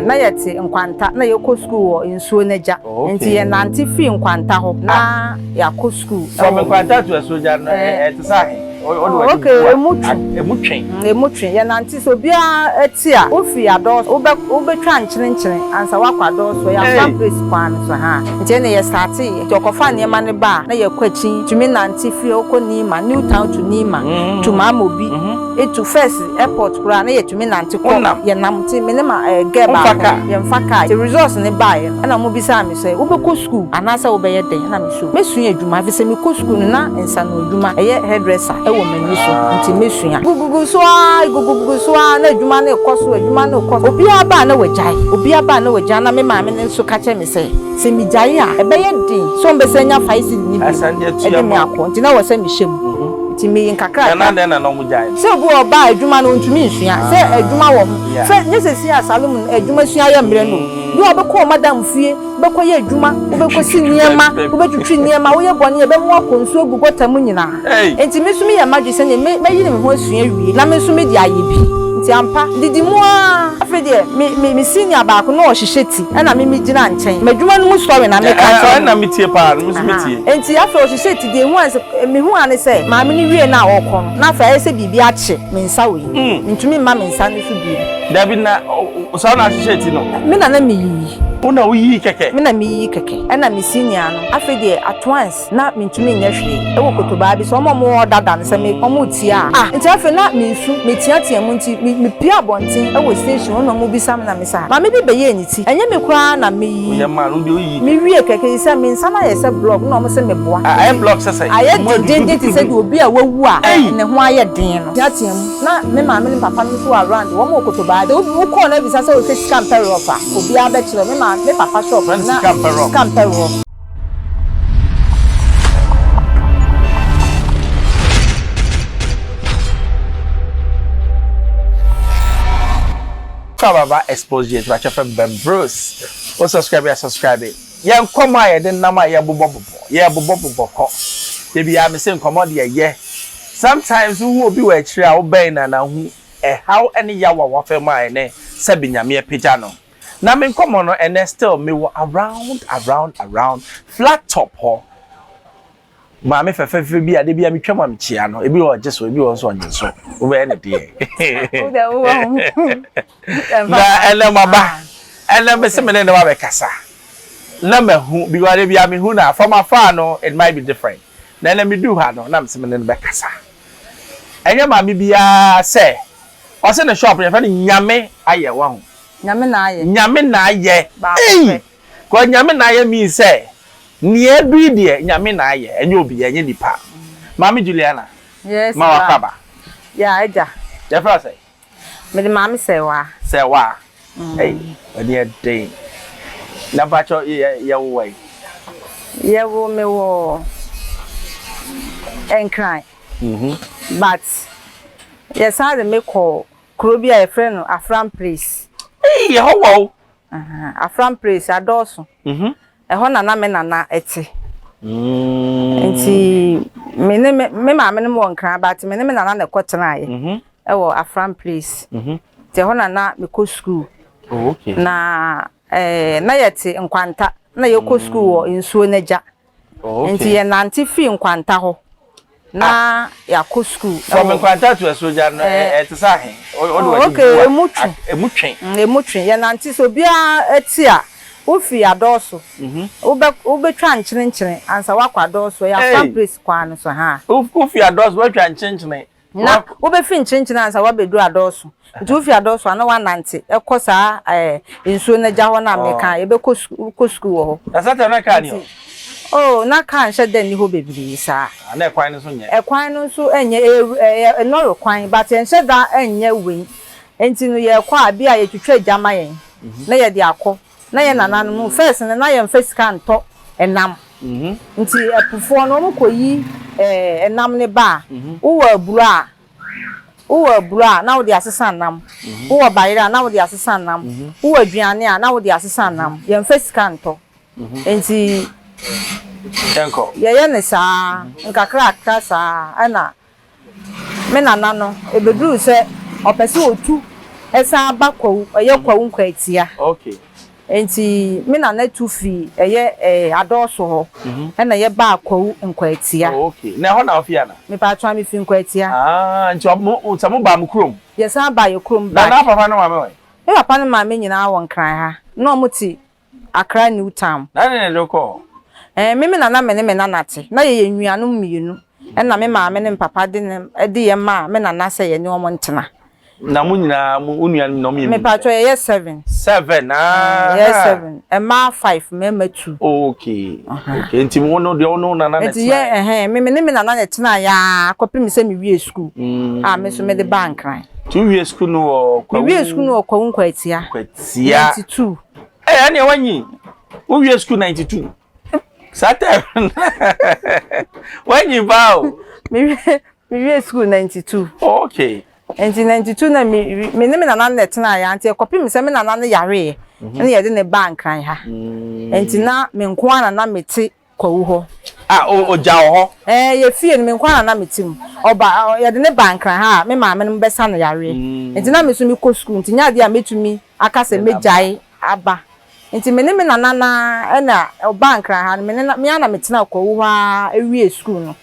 Na yɛte Nkwanta na yɛkɔ sukuu wɔ nsuo no agya. Nti yɛnante firi Nkwanta hɔ na yɛakɔ sukuu. From Nkwanta to Asuogya no, ɛte sɛ ahe? Okay, emu twe. Emu twe. Emu twe. Yɛnante sɛ obiara te a, wofiri Adɔɔso, wobɛ wobɛtwa nkyenenkyene ansa woakɔ Adɔɔso. Ɛyɛ Afram Place kwan no so ha. Nti ɛnna yɛstarteeɛ. Nti ɔkɔfa nneɛma no ba a, na yɛkɔ akyi tumi nante firi hɔ kɔ Nima, New Town to Nima, to Maamobi, to first airport koraa na yɛtumi nante kɔ. Yɛnam. Nti me ne ma eh, girl baako, yɛmfa kaa. Nti results no baeɛ no, ɛna wɔbisaa me sɛ, wobɛkɔ sukuu anaasɛ wobɛyɛ dɛn? Ɛna me so, mɛsua adwuma, ɛfiri sɛ mekɔ sukuu no na nsano adwuma, ɛyɛ hairdresser, wɔ m'ani so, nti mɛsua. Gugugu so ara, gugugu so ara, na adwuma no rekɔ so, adwuma no rekɔ so. Obiara ba a na wagyae, obiara ba a na wagyae, na me maame no nso ka kyerɛ me sɛ, sɛ megyae a, ɛbɛyɛ den sɛ wɔbɛsan anya 5 cedi no bio de me akɔ, nti na ɛwɔ sɛ mehyɛ mu. Nti meyi nkakrakra. Na na dɛn na na wɔgyae no? Sɛ obi wɔ hɔ ɔba a, adwuma no ɔntumi nsua, sɛ adwuma wɔ ho. Sɛ nyɛ seesei a salon mu no adwuma sua yɛ mmerɛ no o. Bi wɔ hɔ a wobɛkɔ wo madam fie, wobɛkɔyɛ adwuma, wobɛkɔsi nneɛma, wobɛtwitwi nneɛma, woyɛ bɔne a ɛbɛma woakɔ nsuo agu gɔta mu nyinaa. Enti me nso meyɛ m'adwene sɛ neɛ mɛyere me ho asua awie na me nso mede ayɛ bi. Nti ampa, didi mu ara, afei deɛ me me me senior baako na ɔhyehyɛ ti ɛna me megyina nkyɛn. M'adwuma no mu story na meka akyerɛ no. Ɛna metie paa no, me nso metie. Enti afei ɔhyehyɛ ti deɛ ehu ara ne sɛ, mehu ara ne sɛ maame no wie no a ɔrekɔ no, na afei ayɛ sɛ biribi akye me nsa wei. Mentumi mma me nsa no so bio. Dabi, na saa na ahyehyɛ ti no? Me na na meyiyi. Wo na woyiyi kɛkɛ? Me na meyiyi kɛkɛ. Ɛna me senior no, afei deɛ at once na mentumi nyɛ hwee. Ɛwɔ kotobaa bi so, wɔn a wɔwɔ hɔ dada no, sɛ me wɔretie a, ah! Nti afei na mensu, meteatea mu nti me mepue abɔnten wɔ station hɔ na wɔbisa me na mese ah, maame bi bɛyɛɛ ne ti, ɛnyɛ me koraa na meyiyi. Woyɛ maa no, wo deɛ woyiyi kɛkɛ. Mewie kɛkɛ, yi sɛ me nsa no ayɛ sɛ block na wɔse meboa. Ayɛ block sɛ sɛn? Ayɛ dendenden te sɛ deɛ obi a wawu a ne ho ayɛ den no. Teatea mu. Na me maame ne me papa no nso wɔ around, wɔn wɔ Kotobaa. Sɛ wo kɔɔ na bisa sɛ wohwɛ sika mpɛ rough a, obiara bɛkyerɛ wo. Me maame, me papa shop no na sika mpɛ rough. Fa baba expose yɛ tuma kyɛfɛ Ben Bruce. Wo subscribe ya subscribe. Yɛn nkɔmɔ a yɛde nam a yɛbobɔ bobɔ yɛbobɔ bobɔ kɔ. Da biara me se nkɔmɔ deɛ yɛ. Sometimes wo hu obi wɔ akyire a wo bɛn no anaa hu ɛhaw ne yaw a wafa mu a ɛnɛ sɛbe Nyame apagya no. Na me nkɔmɔ no ɛnɛ still me wɔ around around around flat top hɔ. Maame fɛfɛɛfɛ bi a da bi a me twa mu a me kyia no ebi wɔ ɔgye so ebi wɔ nso ɔnye so wo bɛyɛ ne deɛ. Na ɛnɛ maba ɛnɛ me se me ne ne ba bɛkasa na mahu because da bi a me hu no a from afar no it might be different. Na ɛnɛ meduu ha no, na mese me ne no bɛkasa. Ɛnyɛ maame biara sɛ ɔse ne shop no yɛfrɛ no Nyame ayɛ, wahu? Nyame na ayɛ. Nyame na ayɛ. Baako Ei! pɛ. Cause Nyame na ayɛ means sɛ nea adu yi deɛ Nyame na ayɛ, ɛnyɛ obi, ɛnyɛ nipa. Maame Juliana, Yes, ma bra. wakɔ aba. Yeah, agya. Yɛfrɛ wo sɛn? Mede maame Sɛwaa. Sɛwaa. Ei, w'ani yɛ den. Na mpakyɛw yɛ yɛwo wɔ he? Yɛwoo me wɔ Nkran. But yɛsan de me kɔɔ kuro bi a yɛfrɛ no Afram Place. Ei, ɛhɔ wɔ o. Afram Place, adɔɔso. Ɛhɔ na na me nana te. Nti me ne me me maame nom wɔ Nkran but me ne me nana na ɛkɔtenaeɛ wɔ Afram Place. Nti ɛhɔ na na mekɔ sukuu. Na eh, na yɛte Nkwanta na yɛkɔ sukuu wɔ nsuo no agya. Nti yɛnante firi Nkwanta hɔ na yɛakɔ sukuu. From Nkwanta to Asuogya no, ɛte sɛ ahe? Oh, okay, emu twe. Emu twe. Emu twe. Yɛnante sɛ obiara te a, wofi Adɔɔso. Wobɛ wobɛtwa nkyenenkyene ansa woakɔ Adɔɔso. Ɛyɛ Afram Place kwan no so ha. Wofi Adɔɔso, woatwa nkyenenkyene. Na wobɛfi nkyenenkyene ansa woabɛduru Adɔɔso. Nti wofi Adɔso a na woanante kɔ saa ɛɛ nsuo no agya hɔ no a meka a yɛbɛkɔ sukuu wokɔ sukuu wɔ hɔ. Na saa time na car ni hɔ? Oh na car nhyɛ da nni hɔ bebree saa. Ah na ɛkwan no nso nyɛ? Ɛkwan no nso nyɛ ɛyɛ ɛyɛ lɔre kwan but ɛnhyɛ da nyɛ wei nti no yɛkɔ a bi a yɛtwitwa gya ma yɛn na yɛde akɔ na yɛn nananom first no na yɛnfa sika ntɔ ɛnam nti ɛpofoɔ no wɔn kɔyi ɛɛ ɛnam no ba a wowɔ aburo a Wowɔ aburo a, na wode asesa nam. Wowɔ bayerɛ a, na wode asesa nam. Wowɔ aduane a, na wode asesa nam. Yɛmfa sika ntɔ. Enti yɛyɛ no saa nkakrakra saa ɛna me nana no, ɛbɛduruu sɛ ɔpɛ sɛ ɔtu. Ɛsan ba Kwawu, ɛyɛ Kwawu Nkwatia. Okay. Nti me nana tu firi ɛyɛ ɛɛ Adɔɔso hɔ ɛna yɛ baa Kwawu Nkwatia. Oh okay. Na ɛhɔ na wofi ana? Mepaatwɔ a me fi Nkwatia. Ah, nti ɔmo sɛ mo baa mo kurom? Yɛ san baa yɛ kurom back. Na na papa ne maame wɔ he? Me papa ne maame nyinaa wɔ Nkran ha. Na ɔmo te Accra New Town. Na dɛn na ɛde wo kɔɔ hɔ? Ɛɛ, me me nana me ne me nana te. Na yɛyɛ nuanom mmienu. Ɛna me maame ne me papa de ne de yɛn maa me nana sɛ yɛne wɔn ntena. Na mo nyinaa, mo wo nuanom nyinaa, wɔyɛ mmienu? Mepakyɛw, yɛyɛ seven. Seven, ahaa. Yɛyɛ seven. Mmaa five, mmarima two. Okay, okay. Nti wo no deɛ wo ne wo nana na ɛtenaeɛ? Nti yɛ, ɛhɛn, me me ne me nana na ɛtenaeɛ ara kɔpem sɛ mewiee sukuu a me nso mede baa Nkran. Nti wo wiee sukuu no wɔ Kwawu? Me wiee sukuu no wɔ Kwawu Nkwatia. Nkwatia. 92. Ɛɛ ɛnneɛ wanyi. Wo wiee sukuu 92. Saa time no wanyi paa o. Me wiee sukuu 92. Oh, okay. Nti 92 na me me ne me nana na ɛtenaeɛ ara nti ɛkɔpem sɛ me nana no yareeɛ ɛna yɛde no baa Nkran ha. Nti na me nko ara na na mete Kwawu hɔ. Ah, o ogya wɔ hɔ? Ɛɛ, yɛ fie no, me nko ara na na mete mu. Ɔba, yɛde no ba Nkran ha a, me maame nom bɛsa no yareɛ. Nti na me nso mekɔ sukuu, nti nyɛ adeɛ a mɛtumi aka sɛ mɛgyae aba. Nti me ne me nana no ara ɛna ɔbaa Nkran ha no, me ne no, me ara na metenaa Kwawu hɔ ara wiee sukuu no.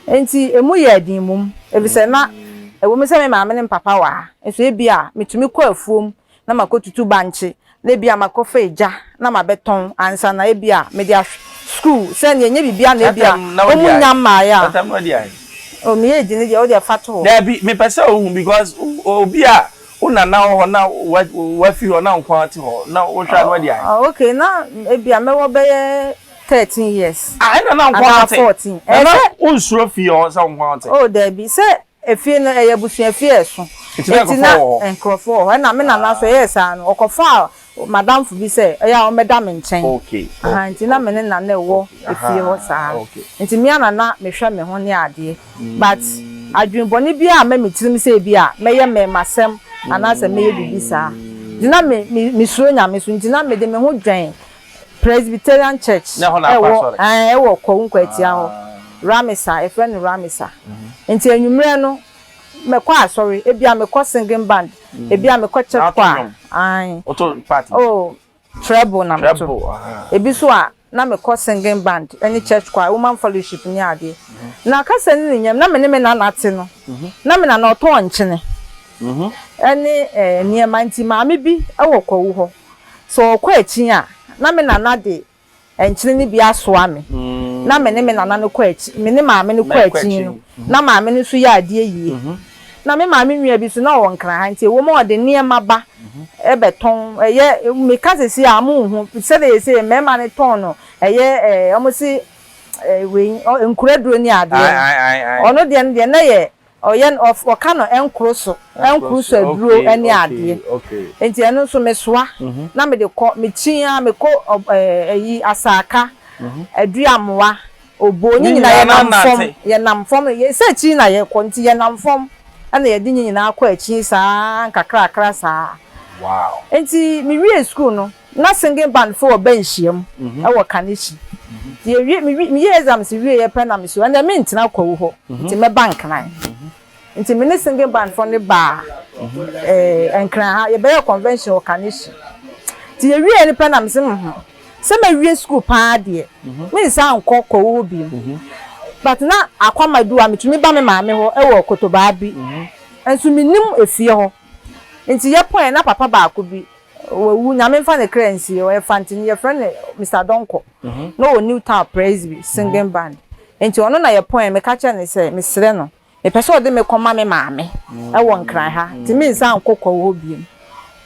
Nti ɛmu yɛɛ den mmom, efisɛ na ɛwɔ mu sɛ me maame ne me papa wɔ ha, nso ebia metumi kɔ afuom na makɔtutu bankye, na ebia makɔfa egya na mabɛtɔn ansa na ebia mede ahwɛ sukuu, sɛdeɛ ɛnyɛ biribiara na ebia wɔn nnya mmaeɛ a. That time na wadi ahe? Oh, me age no deɛ wo deɛ fa to hɔ. Daabi, mepɛ sɛ wohu because obi a wo nana wɔ hɔ na wafi hɔ na wo nko ara te hɔ na wohwɛ a na wadi ahe? Oh, okay, na ebia mɛwɔ bɛyɛ 13 years. Ah, ɛna na wo nko ara te? Anaa 14. Na na wonsuro fie hɔ sɛ wo nko ara te? Oh, daabi, sɛ Efie no, ɛyɛ abusuafie a ɛso. Nti na Enti na nkurɔfoɔ wɔ hɔ? nkurɔfoɔ wɔ hɔ. Ɛnna me nana nso, ɛyɛɛ saa no, ɔkɔfaa m'adamfo bi sɛ ɛyɛ a ɔmmɛda me nkyɛn. Okay, Ahaa, okay, nti na me ne nana wɔ okay, efie hɔ ahaa, saa. okay. Nti me ara na na mehwɛ me ho ne adeɛ. But adwene bɔne biara amma me tirim sɛ ebia mɛyɛ mmarimasɛm anaasɛ mɛyɛ biribi saa. Nti na me, me, mesuro Nyame so, nti na mede me ho dwɛn Presbyterian Church Na ɛhɔ na akɔ ɛwɔ asɔre? ɛɛ ɛwɔ Kwawu Nkwatia hɔ, Ah. Ramisa, yɛfrɛ no Ramisa. Nti anwummerɛ no mɛkɔ asɔre, ebia mekɔ singing band, ebia mekɔ Na church woto choir, nnwom? ae. Woto part bi? Oh, treble na meto. Treble, ahaa. Ebi nso a na mekɔ singing band ɛne church choir, woman fellowship ne adeɛ. Na kasa no ne nyam, na me ne me nana te no, na me nana ɔtɔn nkyene ɛne ɛɛ nneɛma nti maame bi ɛwɔ Kwawu hɔ. Sɛ ɔkɔ akyi a, na me nana de nkyene no bi asoa me. Na me ne me nana no kɔ akyi, me ne maame no kɔ akyi no, na maame no nso yɛ adeɛ yie. Na me maame nua bi nso, na ɔwɔ Nkran ha, nti ɛwom a ɔde nneɛma ba bɛtɔn. Ɛyɛ, meka seesei a, monhu, sɛdeɛ seesei mmarima no tɔn no, ɛyɛ ɛɛ, wɔse ɛɛ wei, nkuraduro ne adeɛ no. Ɔno deɛ no deɛ, na ɛyɛ Ɔyɛ no ɔka no ɛnkoro so ɛnkoro so aduro ɛne adeɛ nti ɛno nso mesoa na mede kɔ mekyin ara mekɔ ɛyi asaaka aduamoa obo ne nyinaa yɛnam fam yɛnam fam sɛ akyi na yɛkɔ nti yɛnam fam ɛna yɛde ne nyinaa kɔ akyi saa nkakrakra saa nti mewie sukuu no. Na singing band fo wɔ bɛ nhyiam wɔ Kaneshie. Nti yɛwie, me wie, meyɛɛ exams wieɛ pɛ na me so ɛndeɛ mentena Kwawu hɔ, nti mɛba Nkran. Nti me ne singing band fo no baa eh, Nkran ha, yɛbɛyɛɛ convention wɔ Kaneshie. Nti yɛwieɛ no pɛ na me se mhm, sɛ mawie sukuu paa deɛ, mensan nkɔ Kwawu hɔ bio. But na Akwamadu a metumi ba me maame hɔ wɔ Kotobaabi, nso mennim efie hɔ. Nti yɛpɔeɛ na papa baako bi, Wawu, Nyame mfa ne kra nsie, ɔyɛ Fantini, yɛfrɛ no Mister Donkor, na ɔwɔ New Town Presby singing band, nti ɔno na yɛpɔn, meka kyerɛɛ no sɛ mesrɛ no, mepɛ sɛ ɔde me kɔma me maame wɔ Nkran ha, nti mensan nkɔ Kwawu hɔ biom.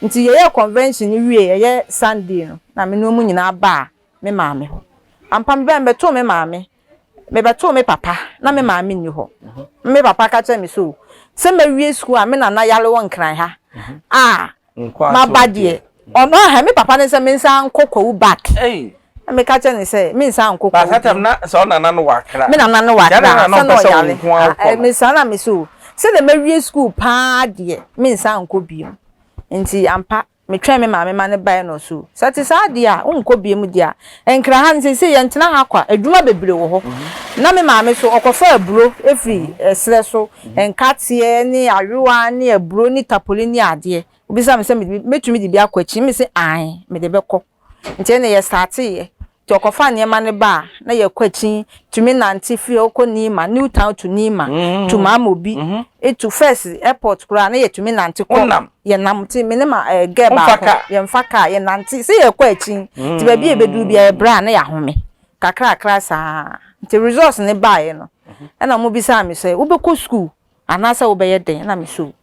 Nti yɛyɛɛ convention no wiei, ɛyɛ Sunday no, na me ne wɔn nyinaa baa me maame hɔ. Ampa mebae, mebɛtoo me maame, mebɛtoo me papa, na me maame nni hɔ. Me papa ka kyerɛɛ me sɛ o, sɛ mawie sukuu a me nana yare wɔ Nkran ha a, Maba deɛ, ɔno aha, me papa ne sɛ mensan nkɔ Kwawu back. Na meka kyerɛ no sɛ mensan nkɔ Kwawu bio. Na sɛ ɔnana no wɔ Accra. Me nana no wɔ Accra, sɛ na ɔyare. Me saa na mese o, sɛdeɛ mawie sukuu paa deɛ, mensan nkɔ bio. Nti ampa, metwɛn me maame ma no baeɛ na ɔse o, sɛ ɛte saa deɛ a, wonkɔ bio deɛ a, Nkran ha no seesei yɛntena ha kwa, adwuma bebree wɔ hɔ. Na me maame nso, ɔkɔfa aburo firi serɛ so, nkateɛ ne ayowa ne aburo ne tapoli ne adeɛ. Wobisa me sɛ mede bi mɛtumi de bi akɔ akyi? Mese ae, mede bɛkɔ. Nti ɛnna yɛstarteeɛ. Nti ɔkɔfaa nneɛma no ba a, na yɛkɔ akyi, tumi nante firi hɔ kɔ Nima, New Town to Nima, to Maamobi, to first airport koraa na yɛtumi nante kɔ. Wonam? Yɛnam, nti me ne ma eh, girl Womfa baako, kaa? yɛmfa kaa, yɛnante. Sɛ yɛkɔ akyi, nti baabi a yɛbɛduru biara yɛbrɛ a na yɛahome kakrakra saa. Nti results no baeɛ no, ɛna wɔbisaa me sɛ, wobɛkɔ sukuu anaasɛ wobɛyɛ dɛn? Ɛna mese o,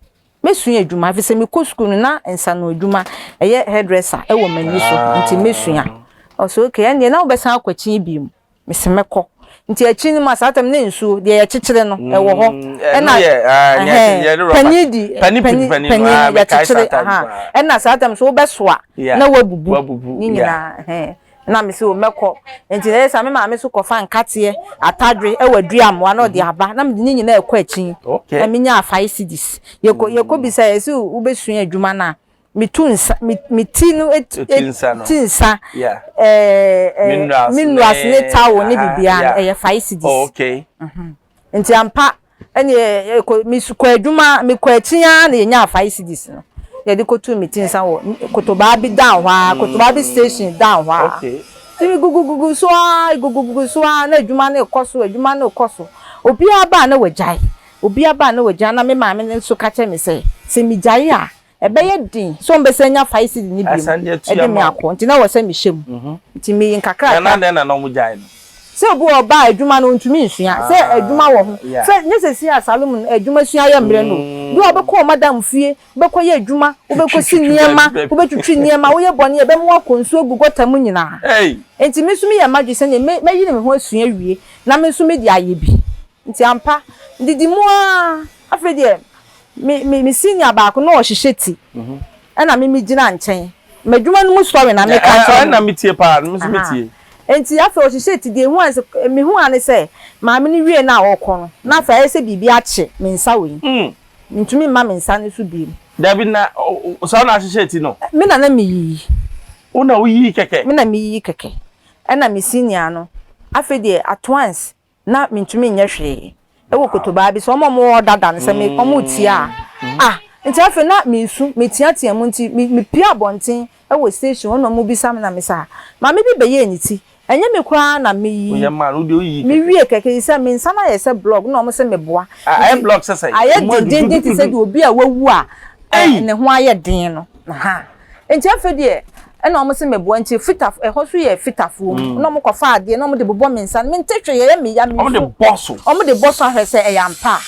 Mɛsua adwuma efisɛ mekɔ sukuu no na nsano adwuma ɛyɛ hairdresser ɛwɔ m'ani so nti mɛsua. Ɔsɛ okay ɛndeɛ na wobɛsan akɔ akyi biom. Mese mɛkɔ. Nti akyi no mu a saa tam na nsuo deɛ yɛkyekyere no ɛwɔ hɔ. Ɛna ɛhɛn panin di panin panin yɛkyekyere aha ɛna saa tam so wobɛsoa na wabubu ne nyinaa ɛhɛn. Na me se o mɛkɔ. Nti na ɛyɛ saa me maame nso kɔfa nkateɛ, atadwe ɛwɔ Aduamoa na ɔde aba na mede ne nyinaa ɛkɔ akyi. Na menyaa 5 cedis. Yɛkɔ yɛkɔ bisa yɛse wobɛsua adwuma no a metu nsa me me ti no ti nsa ɛɛ minerals ne towel ne biribiara no ɛyɛ 5 cedis. Nti ampa ɛne ɛkɔ mekɔ adwuma mekɔ akyi ara na yɛnyaa 5 cedis no yɛde kɔtuu me ti nsa wɔ Kotobaa bi down hɔ ara Kotobaa bi station down hɔ ara nti gugugugu so ara gugugugu so ara na adwuma no rekɔ so adwuma no rekɔ so obiara baa na wagyae obiara baa na wagyae na me maame no nso ka kyerɛ me sɛ sɛ megyae a ɛbɛyɛ den sɛ ɔmbɛsan nya 5 cedi no bio ɛde me akɔ nti na wɔ sɛ mehyɛ mu nti meyi nkakrakra. Na dɛn na na ɔmo gyae no? Sɛ obi wɔ ɔbaa adwuma no ntumi nsua sɛ adwuma wɔ ho sɛ nyɛ sɛ si a salon adwuma sua yɛ mmerɛ no bi a ɔbɛkɔ madam fie wobɛkɔ yɛ adwuma wobɛkɔ si nneɛma wobɛtwitwi nneɛma woyɛ bɔne ɛbɛma wakɔ nsuo agu gɔta mu nyinaa nti me nso meyɛ m'adwene sɛ mɛyere me ho asua awie na me nso mede ayɛ bi nti ampa didi mu ara afei deɛ me me me senior baako na ɔhyehyɛ ti ɛna me me gyina nkyɛn m'adwuma no mu sɔre na meka kyerɛ no ɛna metie paa me nso metie. Nti afei ɔhyehyɛ ti deɛ ehu ane sɛ mehu ane sɛ maame no wie na ɔkɔ no na afei ayɛ sɛ biribi akye me nsa wɔ yi ntumi mma me nsa no so biem. Dabi na saa na ahyehyɛ ti no. Me na na meyiyi. Wo na woyiyi kɛkɛ. Me na meyiyi kɛkɛ ɛna me senior no afei deɛ at once na mentumi nyɛ hwee ɛwɔ Kotobaa bi so ɔmo a ɔmo wɔ dada no sɛ me ɔmo tie a ah nti afei na mesu meteatea mu nti me mepie abɔnten ɛwɔ station hɔ na ɔmo bisa me na me sɛ ah maame bi bɛyɛɛ ne ti ɛnyɛ me koraa na meyi Woyɛ maa no wode woyiyi kɛkɛ. Mewie kɛkɛ yi sɛ me nsa no ayɛ sɛ block na ɔmo sɛ meboa. Ayɛ block sɛ sɛn? Ayɛ dendenden te sɛ deɛ obi a wawu a ne ho ayɛ den no aha nti afei deɛ ɛna wɔn sɛ meboa nti fita ɛhɔ so yɛ fitafoɔ mu na wɔn kɔfa adeɛ na wɔn de bobɔ me nsa no mente hwee ɛyɛ me ya me Wɔn de bɔ so. Wɔn de bɔ so ahwɛ sɛ ɛyɛ ampa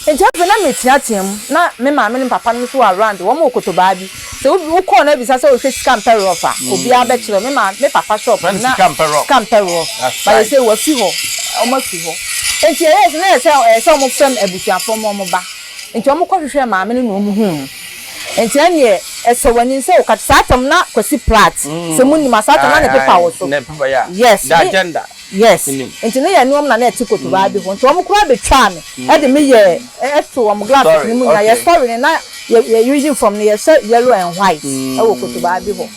a nti afei na meteatea mu na me maame ne me papa no nso wɔ around wɔn wɔ kotobaa bi sɛ wokɔɔ na ebisa sɛ wohwɛ sika mpɛ rough a obiara bɛkyerɛ me maame me papa shop na sika mpɛ rough ba yɛ sɛ wafi hɔ wɔn afi hɔ nti ɛyɛ sɛ na yɛ sɛ ɛyɛ sɛ wɔn fɛm abusuafoɔ ma wɔn ba. Nti ɔmo kɔ hwehwɛɛ maame no na ɔmo huu no. Nti ɛneɛ ɛsɔ w'ani sɛ woka saa tam na Kwasi Pratt sɛ mo nim a saa tam na ne pepa wɔ so. Yes ne yes nti ne yɛ ne ɔmo na na ɛte kotobaa bi ho nti ɔmo koraa betwaa me ɛde me yɛɛ ɛto ɔmo glasses no mu nyinaa yɛ sɔre no na yɛ yɛ uniform no yɛhyɛ yellow and white ɛwɔ kotobaa bi hɔ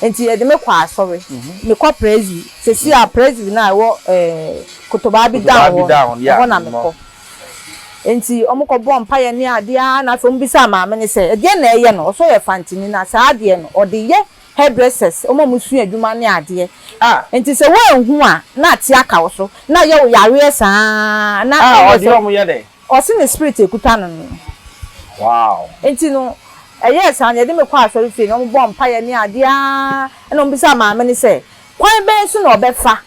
nti yɛde me kɔ asɔre me kɔ presby sɛsi a presby no a ɛwɔ ɛɛ kotobaa bi down hɔ no ɛhɔ na me kɔ. Enti wɔkɔbɔɔ mpaeɛ ne adeɛ ara na afei wɔbisaa maame no sɛ, ɛdeɛn na ɛyɛ no? Ɔsɛ ɔyɛ Fantini na saa adeɛ no ɔde yɛ hairdressers, wɔn a wɔsua adwuma ne adeɛ. Enti sɛ woanhu a na ate aka wo so na ayɛ wo yareɛ saa ara na Ah, ɔde wɔn yɛ dɛn? Ɔse ne spirit ɛkuta no no. Wow. Enti no ɛyɛɛ saa no yɛde me kɔɔ asɔrefie na wɔbɔɔ mpaeɛ ne adeɛ ara ɛna wɔbisaa maame no sɛ, kwan bɛn so na ɔbɛfa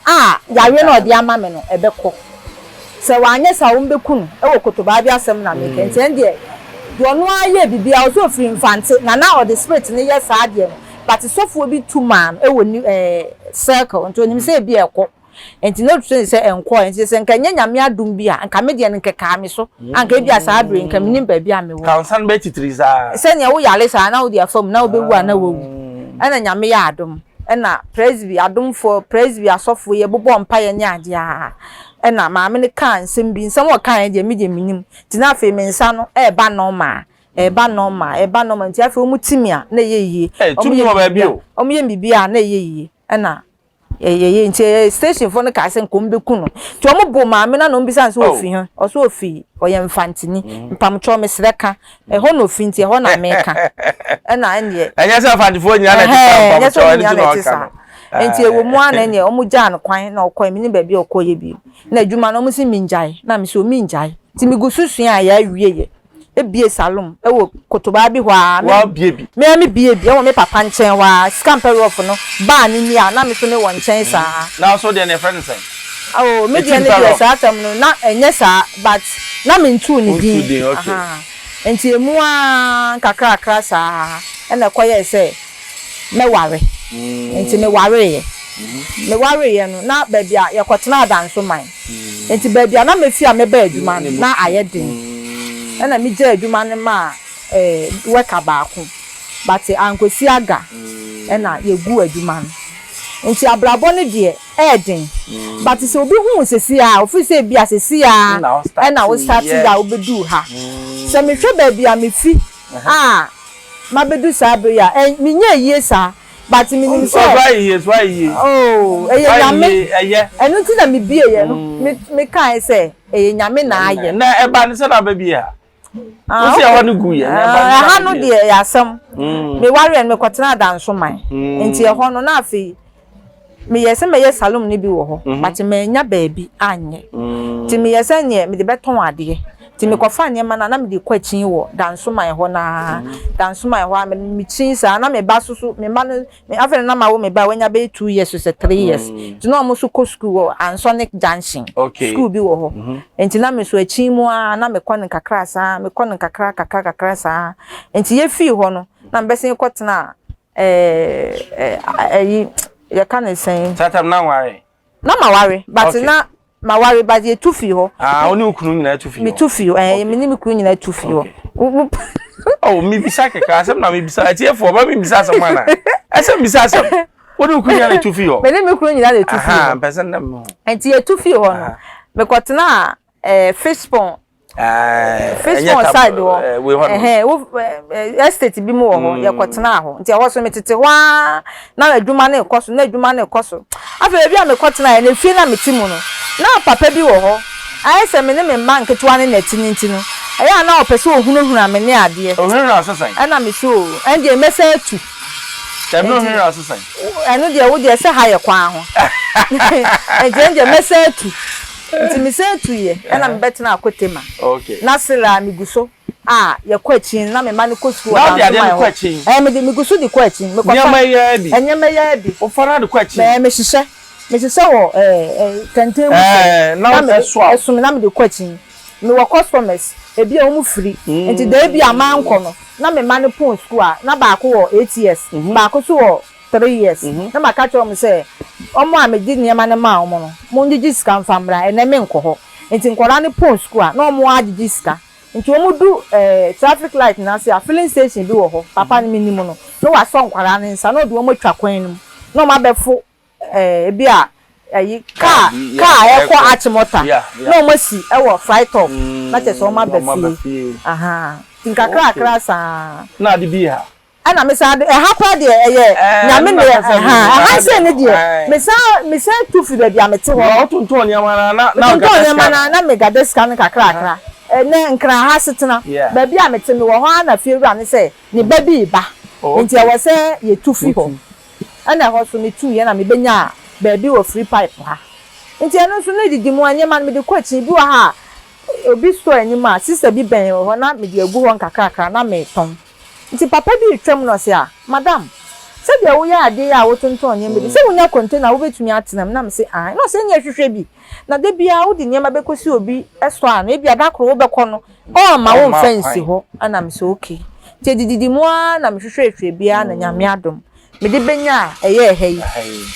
a yareɛ no a ɔde ama me no ɛbɛkɔ. Sɛ wanyɛ saa a wɔbɛku no wɔ kotobaa bi asɛm na meka nti ɛndeɛ deɛ ɔno ara yɛɛ biribiara ɔsɛ ɔfiri Mfante na na ɔde spirit no yɛ saa adeɛ no but sɔfoɔ bi tu maa no wɔ new ɛɛ circle nti ɔnim sɛ ebi ɛkɔ nti na ɔtu sɛ ɛnkɔɛ nti sɛ nka ɛnyɛ Nyame adom bi a nka me deɛ no nka ɛkaa me so anka ebi a saa bere nka menim baabi a mewɔ. Ka wo nsa no bɛyɛ titiri saa. Sɛnea woyare saa na wode afa mu na wobɛwu a na wawu ɛna Nyame yɛ adom. Ɛna Presby adomfoɔ, Presby asɔfoɔ yi bobɔɔ mpaeɛ ne adeɛ a, ɛna maame no kaa nsɛm bi, nsɛm a ɔkaeɛ deɛ me deɛ mennim, nti na afei me nsa no ɛreba normal, ɛreba normal, ɛreba normal, nti afei wɔn ti me a na ɛyɛ yie, Hey, wɔn tumi yɛ wɔ me baabi biribi o. a, wɔn yɛ me biribi a na ɛyɛ yie, ɛna. Yɛyɛ nti ɛyɛ station foɔ no kaa sɛ nka wɔn bɛku no. Nti wɔn bo maame no na wɔn bisa no sɛ ofi he? Ɔse ofi ɔyɛ Mfantini. Mpamokyɛw mesrɛ ka. Ɛhɔ na ofi nti ɛhɔ na meka. Ɛna ɛneɛ. Ɛnyɛ sɛ Mfantefoɔ nyinaa na ɛte saa mpamokyɛw ɛno nti na ɔka no. Nti ɛwɔ mu ara na ɛneɛ wɔn gyaa no kwan na ɔkɔɛ menim baabi a ɔkɔeɛ bio. Na adwuma no wɔn se mengyae na mese o mengyae. Nti megu so sua a yɛawie yɛ. Ebie salom wɔ kotobaa bi hɔ ara. Wa bie bi. Me ara me bie bi wɔ me papa nkyɛn hɔ ara. Sika mpɛ rough no baa no ni a na me nso me wɔ nkyɛn saa. Na nso deɛ no yɛfrɛ no sɛn? Oh me deɛ no deɛ saa tam no na ɛnyɛ saa but na me ntuu ne din. Wontuu din okay. Ahaa nti emu ara nkakrakra saa ɛna ɛkɔyɛɛ sɛ mɛware nti me wareeɛ. Me wareeɛ no na baabi a yɛkɔtenaa Dansoman. Enti baabi a na mefi a mɛba adwuma no, na ayɛ den. Ɛnna migyaa adwuma no maa worker baako, but ankosi aga na yeguu adwuma no. Enti abrabɔ no deɛ, ɛyɛ den. But sɛ obi hu wo seesei a, ofeel sɛ ebia seesei ara na wo startee a wobeduu ha. Sɛ mehwɛ baabi a mefi a mabedu saa bere yi a, menyɛɛ yie saa. But menim sɛ. Oh wayɛ yie so wayɛ yie. Oh ɛyɛ Nyame. Ɛyɛ. Ɛno nti na me bie yɛ no me me kae sɛ ɛyɛ Nyame na ayɛ. Na ɛba ne sɛ na aba bie ha. Ah okay. Wosi ɛhɔ no gu yɛ. Na ɛba ne sɛ Ɛha no deɛ ɛyɛ asɛm. Me wareɛ no me kɔ tenaa Dansoman. Nti ɛhɔ no na afei. Meyɛɛ sɛ mɛyɛ salon no bi wɔ hɔ but mannya baabi anyɛ. Nti meyɛɛ sɛ neɛ mede bɛtɔn adeɛ. Nti mekɔfaa nneɛma no a na mede kɔ akyin wɔ Dansoman hɔ no ara. Dansoman hɔ ara mekyin saa na me ba nso so, me mma no, afei na na mawo me ba a wanya bɛyɛ two years sɛ three years. Nti na wɔn nso kɔ sukuu wɔ Ansonic Junction. Sukuu bi wɔ hɔ. Nti na me nso akyin mu ara na mekɔ no nkakra saa, mekɔ no nkakra kakra kakra saa. Nti yɛfii hɔ no na mebɛsen kɔtenaa ɛɛ ɛyi yɛka ne sɛn. Saa tam na nware. Na ma ware but okay. Na ma ware but yɛ tu fi hɔ. Ah, wo ne wo kunu nyinaa tu fi hɔ. Me tu fi hɔ ɛɛ me ne me kunu nyinaa tu fi hɔ. Oh, mi bisa kɛkɛ asɛm na mi bisa atiefoɔ ba mi bisa asɛm ana ɛsɛ mi bisa asɛm wo ne wo kunu nyinaa na tu fi hɔ. Me ne me kunu nyinaa na tu fi hɔ. Mpɛsɛ nna mi ho. Nti yɛ tu fi hɔ no mekɔtena ɛɛ fish pond. Fish pond side hɔ ɛhɛn wo estate bi mu wɔ hɔ yɛkɔtenaa hɔ nti ɛhɔ so metete hɔ ara na adwuma no rekɔ so na adwuma no rekɔ so afei baabi a mekɔtenaeɛ no efie no a mete mu no na papa bi wɔ hɔ ayɛ sɛ me ne me mma nketewa no na ɛte no nti no ɛyɛ a na ɔpɛ sɛ ɔhunahuna me ne adeɛ Ɔhunahuna so sɛn? ɛna me so o ɛndeɛ mɛsan atu. Dabi na ɔhunahuna so sɛn? Ɛno deɛ wo deɛ sɛ ha yɛ kwan ho nti ɛndeɛ mɛsan atu. Nti mesan tuiɛ ɛna mebɛtenaa Kotema. Na sere a megu so a yɛkɔ akyi no na me mma no kɔ sukuu wɔ Na wode adeɛ Dansoman no kɔ hɔ. akyi? Ɛɛ mede megu so de kɔ akyi. Mekɔfa Nneɛma yi ara bi? nneɛma yi ara bi. Wofa na de kɔ akyi? Ɛɛ mehyehyɛ mehyehyɛ wɔ ɛɛ ɛɛ kɛntɛn mu sei Ɛɛ na na mede ɛsoa wo? ɛso me na mede kɔ akyi. Mewɔ customers ebi a wɔn firi nti da bi a mankɔ no na me mma no pɔn sukuu a na baako wɔ 8 years baako nso wɔ 3 years na maka akyerɛ wɔn sɛ, Wɔn a mede nneɛma no maa wɔn no, mongyegye sika mfa mmra, ɛnnɛ menkɔ hɔ. Enti nkwadaa no pɔn sukuu a, na wɔn ara gyegye sika. Enti wɔdu eh, traffic light no ase a, filling station bi wɔ hɔ, papa no menim no, na wasɔ nkwadaa no nsa na ɔde wɔn atwa kwan no mu, na wɔabɛfo eh, ebi a ayi, kaa, kaa a ɛrekɔ Achimota, na wɔasi wɔ Frytop, na kyerɛ sɛ wɔaba fie. Ahaa, nti nkakrakra saa. Na ade bi ha. Ɛna me san de, ɛha koraa deɛ ɛyɛ Nyame na ɛha, ɛha sei no deɛ, me san, me san tu firi baabi a mete hɔ no. Wotontɔn nneɛma no a na, na Metontɔn wogada nneɛma sika no a no. na megada sika no kakrakra. Ɛnnɛ Nkran ha asetena, baabi a mete, mewɔ hɔ ara na fiewura no sɛ ne ba bi reba, nti ɛwɔ sɛ yɛtu fi hɔ. Ɛna ɛhɔ nso metuiɛ na mebɛnyaa baabi wɔ Free Pipe ha. Nti ɛno nso na ɛdidi mu a, nneɛma no mede kɔ akyi. Ebi wɔ ha a, obi store anim a, sister bi bɛn wɔ hɔ na mede agu hɔ nkakrakra na meretɔn. Nti papa bi retwam na ɔse, ah, madam, sɛdeɛ woyɛ adeɛ yi a wotontɔn nneɛma bi, sɛ wonya container a wobɛtumi atena mu? Na mese, aane. Na ɔse, ɛnneɛ hwehwɛ bi, na da biara wode nneɛma bɛkɔsi obi store ano, ebia da koro wobɛkɔ no, ɔremma womfa nsi hɔ. Ɛna mese, okay. Nti ɛdididi mu ara na mehwehwɛhwɛɛ bi ara na Nyame adom, mede bɛnyaa ɛyɛɛ ha yi.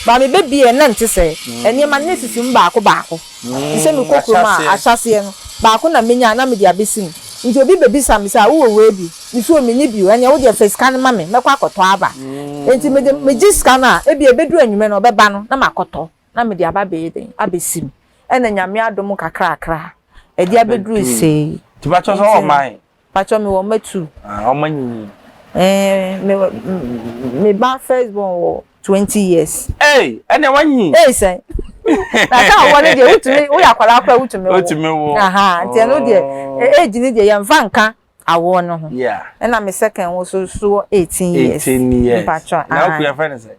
But mebɛbieɛ na nte sɛɛ, nneɛma no na ɛsisi mu baako baako. Te sɛ mekɔ kurom a, ahyɛaseɛ no, baako na menya a na mede abɛsi mu. Nti obi bɛbisa me sɛ, wowɔ wei bi? Mese, oh, menni bi o. Ɛnneɛ wo deɛ fa sika no ma me, mɛkɔ akɔtɔ aba. Nti mede, megye sika no a, ebia ɛbɛduru anwummerɛ no, ɔbɛba no, na makɔtɔ, na mede aba abɛyɛ dɛn? Abɛsi mu. Ɛna Nyame adom kakrakra a, ɛde abɛduru sei. Nti pakyɛ sɛ ɔwɔ mma ahe? Pakyɛ mewɔ mma two. Ah, wɔn anyinyin? Ɛɛ, me, me ba first born wɔ. 20 years. Ei, ɛnna wanyi. Ei sɛn. Na sɛ awɔ no deɛ wotumi woyɛ akwadaa koraa wotumi wo. Wotumi wo. Aha, nti ɛno deɛ oh. age no deɛ yɛmfa nka awoɔ no ho. Yeah. Ɛna me second wo so so 18 years. 18 years. Mpatwa. Na wo kunu yɛfrɛ no sɛ?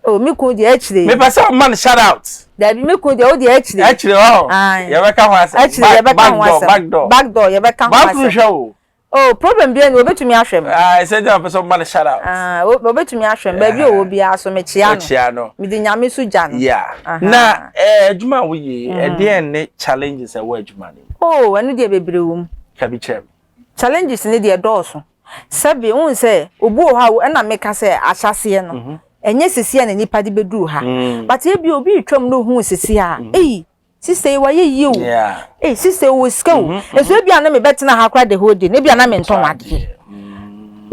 Oh, me kun deɛ akyire. Mepɛ sɛ ɔma no shout out. Dabi me kun deɛ o deɛ akyire. Akyire hɔ. Yɛbɛka ho asɛm. Akyire yɛbɛka ho asɛm. Back door. Back door yɛbɛka ho asɛm. Back hwɛ o. Oh, problem biara ni obetumi ahwɛ me. Ah, ɛsɛ deɛ ɔpɛ sɛ ɔma no shout out. Ah, obetumi ahwɛ me. Baabi a ɔwɔ biara so mekyea no. Ɔkyea no. Mede Nyame so gya no. Yeah. Na eh, adwuma a woyɛ, ɛdeɛn ne challenges ɛwɔ adwuma no mu? Oh, ɛno deɛ bebree wɔ mu. Ka bi kyerɛ me. Challenges no deɛ ɛdɔɔso. Sɛbe, wohu sɛ obi wɔ hɔ a, ɛna meka sɛ ahyɛaseɛ no, ɛnyɛ sesia na nipa de bɛduru ha. But ebia obi retwam na ohuu sesia a, ei, sister yi wayɛ yie o, ei, sister yi ɔwɔ sika o. Nso ebia na mebɛtena ha koraa the whole day no, ebia na mentɔn adeɛ.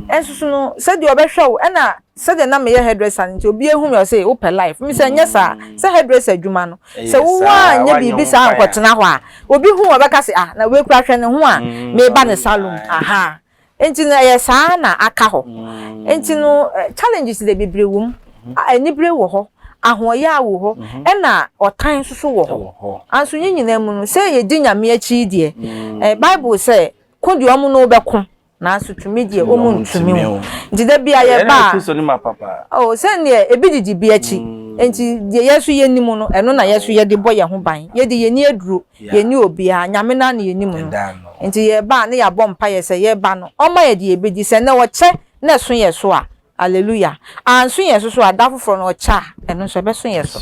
Nso so no, sɛdeɛ ɔbɛhwɛ wo, ɛna sɛdeɛ na meyɛ hairdresser no nti, obi ehu me ɔse wopɛ life. Me sɛ ɛnyɛ saa, sɛ hairdresser adwuma no, sɛ wo anyɛ biribi saa ankɔtena hɔ a, obi hu wo ɔbɛka sɛ ah, na wei koraa hwɛ ne ho a, meba ne salon, aha. Nti no ɛyɛ saa na aka hɔ. Nti no challenges deɛ bebree wɔ mu. Anibere wɔ hɔ, ahoɔyaa wɔ hɔ, ɛna ɔtan nso so wɔ hɔ. Anso ne nyinaa mu no, sɛ yɛdi Nyame akyi yi deɛ, Bible sɛ, ko deɛ ɔmo ne wo bɛko, nanso tumi deɛ ɔmo ntumi wo. Nti da bi a yɛba a, oh, sɛdeɛ ebi didi bi akyi. Nti deɛ yɛn nso yɛnim no, ɛno na yɛn nso yɛde bɔ yɛn ho ban. Yɛde yɛnni aduro, yɛnni obiara, Nyame no ara na yɛnim no. Nti yɛba a na yɛabɔ mpaeɛ sɛ yɛba no, ɔmma yɛn deɛ yɛbɛdi. Sɛ nnɛ ɔkyɛ na ɛso yɛn so a, Alleluia. Anso yɛn so so a, da foforɔ no ɔkyɛ a, ɛno nso ɛbɛso yɛn so.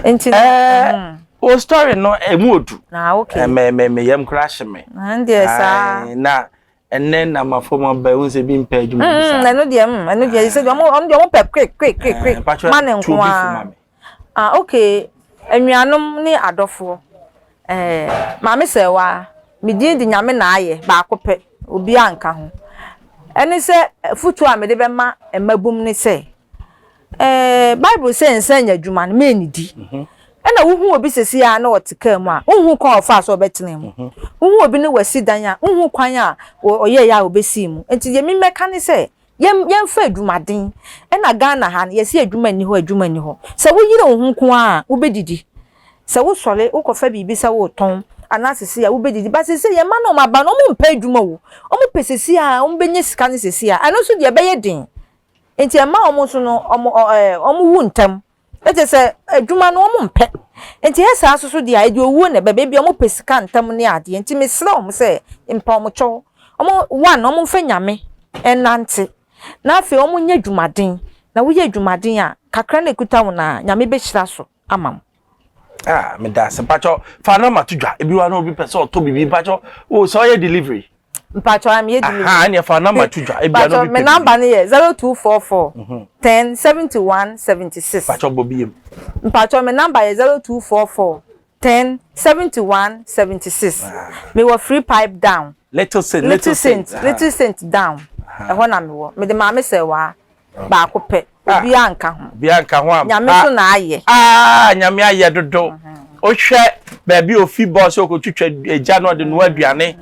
Nti no, mm. Wo story no emu odu. Ah, okay. Me me me yam kura hye me. Ndeɛ saa. Na ɛnɛ na ma fam aba ehu sɛ bi mpɛ adwuma bi saa. Ɛno deɛ ɛno deɛ sɛ ɔmo ɔmo deɛ ɔmo pɛ quick quick quick quick. Ma ne nko ara. Ah, okay. Anuanom ne adɔfoɔ. Eh, Maame Sɛɛwaa, me din de Nyame na ayɛ, baako pɛ, obiara nka ho. Ɛne sɛ, afotuo a mede bɛma mmabum ne sɛ, eh, Bible sɛ nsa nya adwuma no, mennidi. Ɛna wohu obi seesei ara na ɔte kaa mu a, wonhu kwan a ɔfaa so a ɔbɛtenaa mu. Wohu obi na wasi dan a, wonhu kwan a ɔyɛeɛ a ɔbɛsii mu. Nti deɛ memmɛka ne sɛ, Yɛn yɛnfa adwumaden. Ɛna Ghana ha no yɛse adwuma nni hɔ adwuma nni hɔ. Sɛ wo yere wo ho nko ara a wobɛdidi. Sɛ wo sɔre wo kɔfa biribi sɛ woretɔn anaa sesei a wobɛdidi. But sesei yɛn mma no a wɔn aba no wɔn mpɛ adwuma o. Wɔn pɛ sesei a wɔn bɛnya sika no sesei a. Ɛno nso deɛ ɛbɛyɛ den. Nti ɛmma wɔn nso no wɔn ɛɛ wɔn wu ntɛm. Kyerɛ sɛ adwuma no wɔn mpɛ. Nti ɛyɛ saa nso so deɛ a ɛde owuo na ɛbɛba. Ebia wɔn pɛ sika ntɛm ne adeɛ. Nti mesrɛ wɔn sɛ mpa wɔn kyɛw. Wɔn one wɔn mfa Nyame nnante. Na afei wɔn nyɛ adwumaden. Na woyɛ adwumaden a kakra no a ɛkuta wo no a Nyame bɛhyira so ama wo. Ah, medase. Mpacho, fa number to dwa. Ebi wa na obi pɛ sɛ ɔtɔ bibi. Mpacho, oh, sɛ ɔyɛ delivery. Mpacho, I'm yɛ delivery. Aha, ɛnna fa number to dwa. Ebi wa na obi pɛ. Me number no yɛ 0244 10 71 76. Mpacho bɔ bi yam. Mpacho, me number yɛ 0244 10 71 76. Me wɔ free pipe down. Little Saint, Little Saint, Little Saint down. Ɛhɔ na me wɔ. Me de maame sɛ waa. Baako pɛ. Obiara nka ho. Obiara nka ho ampa. Nyame so na ayɛ. Ah, Nyame ayɛ dodo. Wohwɛ baabi a ofi bɔɔ sɛ ɔkɔtwitwa egya na ɔde noa aduane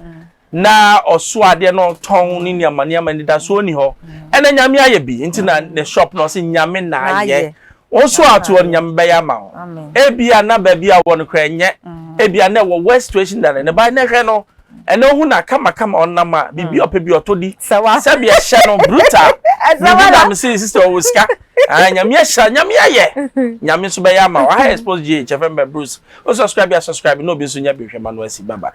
na ɔso adeɛ na ɔtɔn ne nneɛma nneɛma anidasoɔ ni hɔ. Ɛnɛ Nyame ayɛ bi nti na ne shop no ɔse Nyame na ayɛ. Wo nso a ɔte hɔ no Nyame bɛyɛ ama wo. Ebia na baabi a ɔwɔ no koraa ɛnyɛ. Ebia na ɛwɔ worse situation than ɛnɛ. But ɛnɛ hwɛ no. Ɛnɛ ohu na kama kama ɔnam a biribi ɔpɛ bi ɔtɔ di. Sɛbi ɛhyɛ no brutal. Mehu na me se sister ɔwɔ sika. Ah Nyame ahyira, Nyame ayɛ. Nyame nso bɛyɛ ama wo. Aha yɛ Expose GH, yɛfrɛ me Bruce. Wo subscribe a subscribe na obi nso nya bi nhwɛ ma no asi. Bye bye.